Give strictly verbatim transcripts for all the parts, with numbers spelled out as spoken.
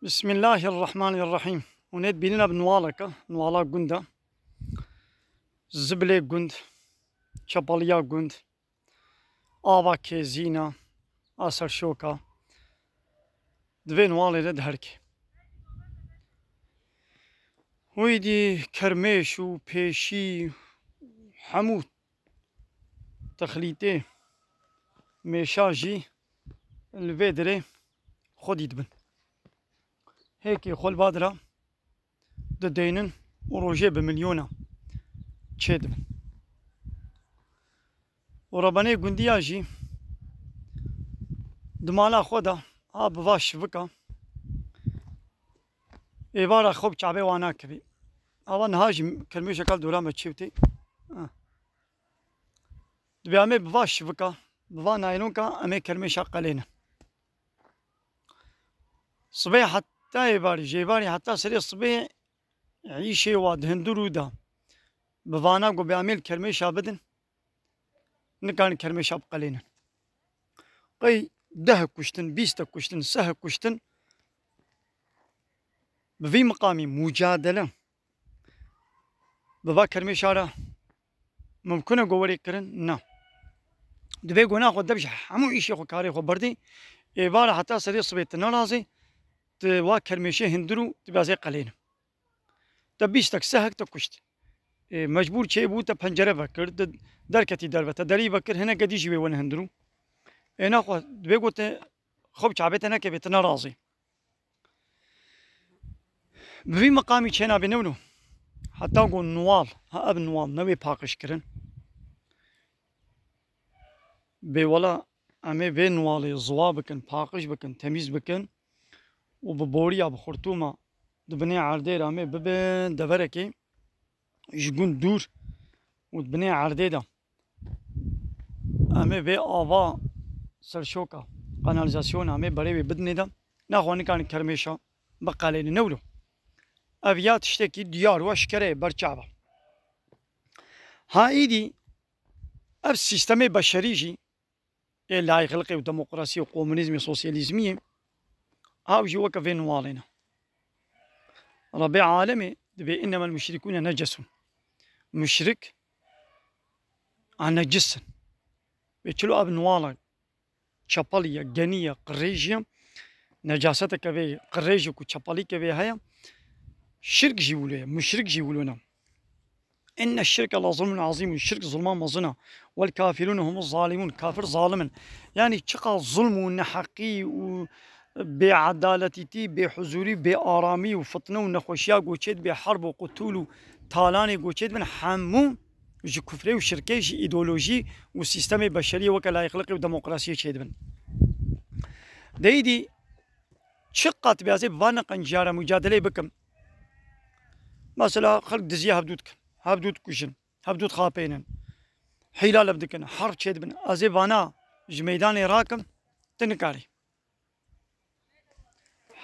Bismillahirrahmanirrahîm. Hûn ê dibînin ev Nuwalek e, Nuwala gund e. Zibilê gund, çepaliya gund, ava kêzîna, a serşoka. Di vê Nuwalê de diherike. Hûyî dî kermêş û pêşî hemû texlîtê mêşa jî li vê derê xwedî dibin. Hêkê xwe li va dira dideynin û rojê bi milyona çêdibin. Û rebenê gundiya jî di mala xwe de ha bi va şivika êvara xwe bi çavê wan nakevî. Ava niha jî kermêşeka li dora me çêwtê. Ha. Dibê em ê bi va şivika, bi va naylonka em ê kermêşa qelênin. Sibê heta êvarî, ji êvarî heta serê sibê îşê wa di hundirû de bi vana ku bê em ê li kermêşa bidin, nikarin kermêşa biqelênin. Qey deh kuştin, bîst kuştin, seh kuştin, bi vî miqamî mucadele bi va kermêşa re mimkun e ku werê kirin? Na. Divê gona xwe dev ji hemû îşê xwe, karê xwe berdê. Êvara heta serê sibê tu nerazê, tu va kermêşê hundir û tu bazê qelênin. Te bîstek, sehek te kuşt. Ê, mecbûr çêbû te pencere vekir, te derketî derve, te derî vekir, hineke dî jî wê wene hundir û. Ê naxwe, divê ku te xwe bi çavê te nekevê, tu nerazê. Bi vî miqamî çênabê newno. Heta ku Nuwal, ha ev Nuwal newê paqij kirin. Bê wela em ê vê Nuwalê ziwa bikin, paqij bikin, temîz bikin û bi boriya, bi xurtûma di binê erdê re em ê bibin deverekê ji gund dûr û di binê erdê de em ê vê ava serşoka, kanalîzasyona em ê berê wê bidinê de, naxwe nikarin kermêşa biqelênin. Newro. Ev ya tiştekî diyar û eşkere ye, berçav e. Ha îdî ev sîstemê beşerî jî ê layîqliqê û demokrasiyê û komunîzmê, sosyalîzmiyê, ew jî weke vê Nuwalê ne. Rebê alemê dibê, "Innemel muşrikûne necesûn." Muşrik a necis in. Vê çilo ev Nuwala çepalî ye, genî ye, qirêj ye, necaseteke vê qirêjê ku çepalîke vê heye, şirk jî wilo ye, muşrik jî wilo ne. "Inne şirke la zulmun azîm." Şirk zulma mezin e. "Wel kafirûne humu zalimûn." Kafir zalim in. Yanî çiqas zulm û neheqî û bêedaletîtî, bêhuzûrî, bêaramî û fitne û nexweşiya goçê dibê, herb û qutûl û talanê goçê dibin, hemû ji kufrê û şirkê, ji îdeolojî û sîstemê beşeriyê weke layîqliqê û demokrasiyê çêdibin. Deyîdî çiqas dibê ez ê bi van qenciya re mucadeleyê bikim. Mesela xelk diziya hevdû dikin, hevdû dikujin, hevdû dixapênin, hîla lev dikin, herb çêdibin. Ez ê vana ji meydanê rakim, tu nikarî.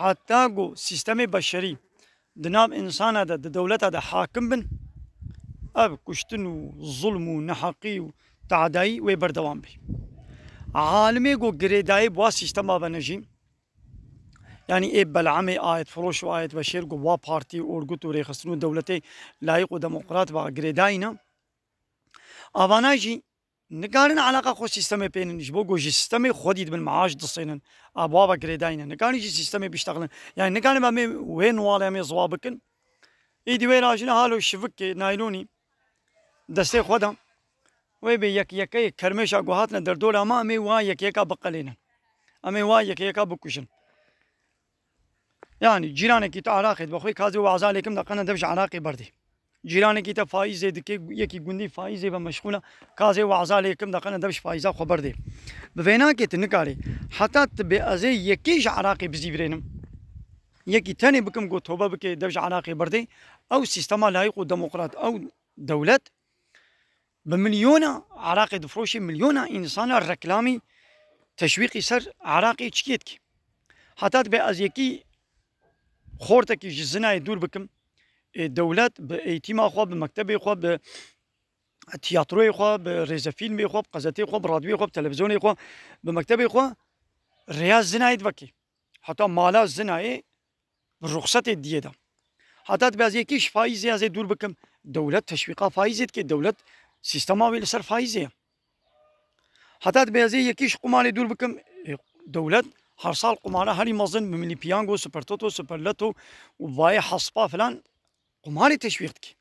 Heta ku sîstemê beşerî di nav însana de, di dewleta de hakim bin, ev kuştin û zulm û neheqî û tadayî wê berdewam bê. Alimê ku girêdayî bi wa sîstema ve ne jî, yanî ê Belamê, ayetfiroş û ayetveşêr ku wa partî, orgut û rêxistin û dewletê layîq û demokrat ve girêdayî ne, avana jî nikarin eleqa xwe sîstemê pênin, ji bo ku ji sîstemê xwedî dibin, meaş disênin, a bi wa ve girêdayî ne. Nikarin jî sîstemê biştexilin. Yanî nikarin em ê wê Nuwalê em ê ziwa bikin. Îdî wê re jî ne halo şivikê naylonî destê xwe de. Wê bê yek yekeyê kermêşa ku hatine derdora me, em ê wa yek yeka biqelênin. Em ê wa yek yeka bikujin. Yanî cîranekî te Iraqê dibe xwê, ka ez ê weza lê kim de qene dev ji Iraqê berdê. Cîranekî te faîzê dike, yekî gundî faîzê ve meşxûl e, ka ez ê weza lê kim de qene dev ji faîza xwe berdê. Bi vênakê tu nikarî. Heta tu bê ez ê yekê ji Iraqê bizîvirênim. Yekî tenê bikim ku tobe bike, dev ji Iraqê berdê. Ew sîstema layîq û demokrat, ew dewlet bi milyona Iraqê difiroşê, milyona însana reklamî, teşwîqî ser Iraqê çikê dikî. Heta dibê ez yekî xortekî ji zinayê dûr bikim. Ê, dewlet bi eğîtîma xwe, bi mektebê xwe, bi tiyatroyê xwe, bi rêzefîlmê xwe, bi qezetê xwe, bi radyoyê xwe, bi televîzyonê xwe, bi mektebê xwe rêya zinayê divekê. Heta mala zinayê bi ruxsetê diyê de. Heta dibê ez yekî ji faîzê ez ê dûr bikim. Dewlet teşwîqa faîzê dike, dewlet sîstema wê li ser faîzê ye. Heta dibê ez ê yekî ji qumarê dûr bikim. E, dewlet her sal qumara herî mezin, bi milî piyango, supertoto, superleto û vayê hespa filan qumarê teşwîq dike.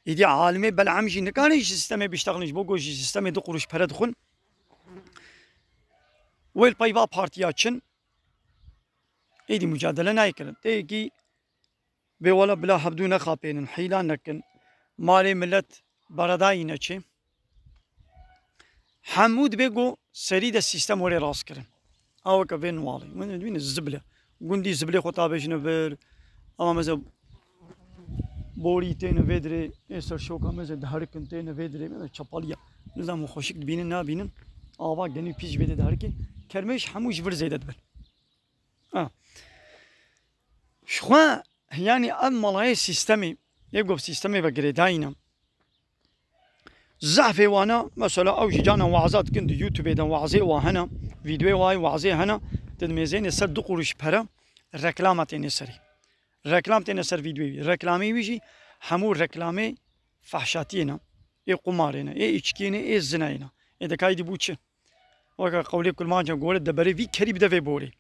Êdî alimê Bel'am jî nikare ji sîstemê biştexilin, ji bo ku ji sîstemê du quruş pere dixwin. Wê li pey va partiya çin, êdî mucadele nayê kirin. Tê yekî bê wela bila hevdû nexapênin, hîla nekin. Malê milet beredayî neçê. Hemû dibê ku serî de sîstem were rastkirin. A weke vê Nuwalê. Min dibîne zible. Gundî ziblê xwe tabêjine vir. Ama mesela borî têne vê dirê, ê ser şoka mesela diherikin têne vê dirê. Mesela çapaliya. Nizam xweşik dibînin nabînin. Ava genî pîs ji vê de diherike. Kermêş hemû ji vir zêde dibin. Ha. Ji xwe, yanî ev malayê sîstemê, yê ku sîstemê ve girêdayî ne. Zehfê wana, mesela ew jî cana waza dikin di YouTubeê de wazê wa hene, vîdeoyê wa wazê hene, di mêzênê ser du quruş pere reklama têne serê. Reklam têne ser vîdeoyê wî. Reklamê wî jî hemû reklamê fehşatiyê ne, ê qumarê ne, ê îçkiyê ne, ê zinayê ne. Ê de kaydî bû çi? Weke qewlê kurmanca gore de berê vî kerî bide vê borê.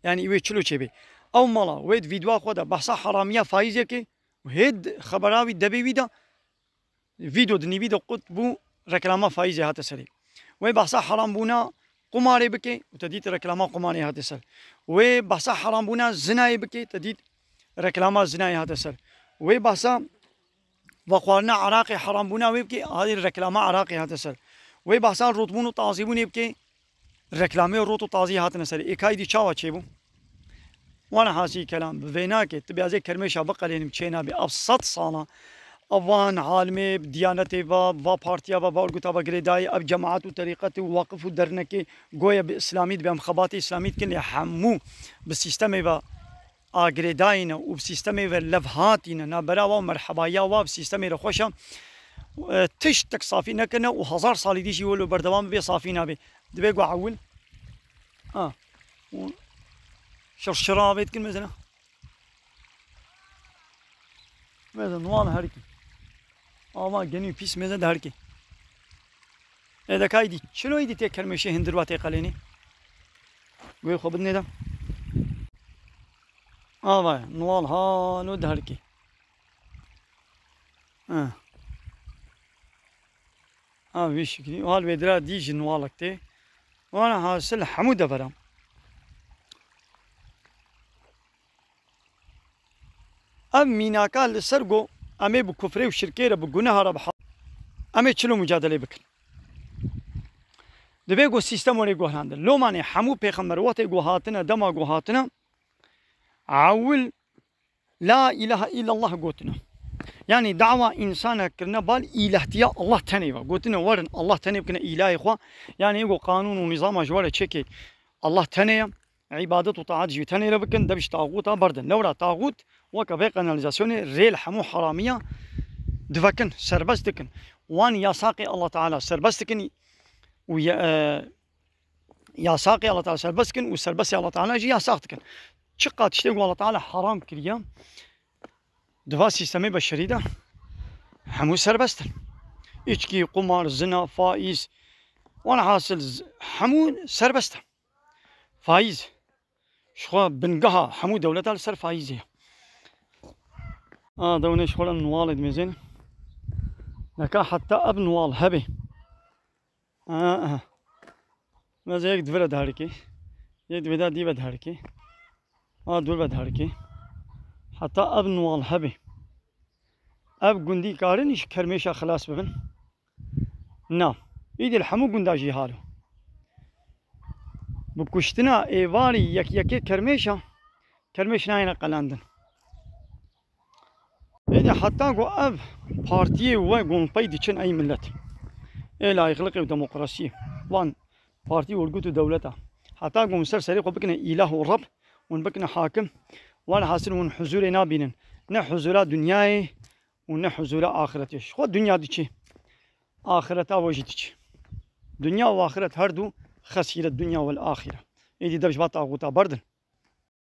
Yanî wê çilo çêbê. Ew mala, wê di vîdeoya xwe de behsa heramiya faîzê ke û hê di xebera wî debê wî de vîdeo di nîvî de qut bû reklama faîzê hate serê. Wê behsa herambûna qumarê bike û te dît reklama qumarê hate ser. Wê behsa herambûna zinayê bike, te dît reklama zinayê hate ser. Wê behsa vexwarina eraqê herambûna wê bike, hadî reklama eraqê hate ser. Wê behsa rotbûn û tazîbûnê bike, reklamê rot û tazî hatine ser. Ê kaydî çawa çêbû? Wana hasî kelam, bi vê nake, tu bê ez ê kermêşa biqelênim çê nabê. Ev sed sala, ev van alimê, bi diyanetê va, va partiya va, va urguta va girêdayî, ev cemaat û terîqetê û waqif û dernekê goye bi îslamî dibe, em xebatê îslamî dikin, lê hemû bi sîstemê ve a girêdayî ne û bi sîstemê ve levhatî ne. Nabera wa û merhebayiya wa bi sîstemê re xweş e. E, tiştek safî nekirine û hezar salî dî jî wilo berdewam bibe safî nabe. Dibe ku ewil. Ha. Û şirşira avê dikin mesela. Mesela nuwan herkî. Ama genî pîs meze de herkî. Ê de kaydî. Çilo îdî tê kermêşê hindirva tê qelênî. Guhê xwe bidinê de. Ava ye. Nuwal halo de herkî. Ha. Ha, vî şiklî. Hal vê dira dî jî nuwalek tê. Wana hasil hemû devera. Ev mînaka li ser go em ê bi kufrê û şirkê re, bi guneha re, bi ha-, em ê çilo mucadelê bikin. Dibê go sîstem were guherandin. Lomanê hemû pêxember wextê go hatine, dema go hatine, ewil La ilahe illallah gotine. Yanî dawa însana kirine bal îlahtiya Allah tenê ve. Gotine werin Allah tenê bikine îlahê xwe. Yanî ego qanûn û nîzama ji we re çêkê Allah tenê ye. Îbadet û taat jî tenê re bikin, dev ji taxûta berdin. Lewra taxût weke vê kanalîzasyonê rê li hemû heramiya divekin, serbest dikin. Wan yasaqê Allah Teala serbest dikin û ye-, e, yasaqê Allah Teala serbest dikin û serbestê Allah Teala jî yasaq dikin. Çiqa tiştê ku Allah Teala haram kiriye, di va sîstemê beşerî de hemû serbest in. Îçkî, qumar, zina, faîz, welhasil z-, hemû serbest e. Faîz, ji xwe bingeha hemû dewleta li ser faîzê ye. A, dewnê ji xwe re nuwalê dimêzên. Neka heta ev nuwal hebe. Aha. Meze yek di vir ve diherikê. Yek di vê de dî ve diherikê. A dûr ve diherikê. Heta ev nuwal hebê. Ev gundî karin ji kermêşa xilas bibin? Na. Îdî li hemû gunda jî halo. Bi kuştina êvarî yek yekê kermêşa, kermêş nayêne qelandin. Êdî heta ku ev partiyê we gon pey diçin ey millet. Ê layıklıkê û demokrasiyê. Van partî, urgut û dewleta. Heta ku hûn ser serê xwe bikine îlah û reb, hûn bikine hakim, welhasil hûn huzurê nabînin. Ne huzura dinyayê û ne huzura axiretê. Ji xwe dinya diçe. Axireta we jî diçe. Dinya û axiret her du xesîret dinya wel axire. Êdî dev ji va taxûta berdin.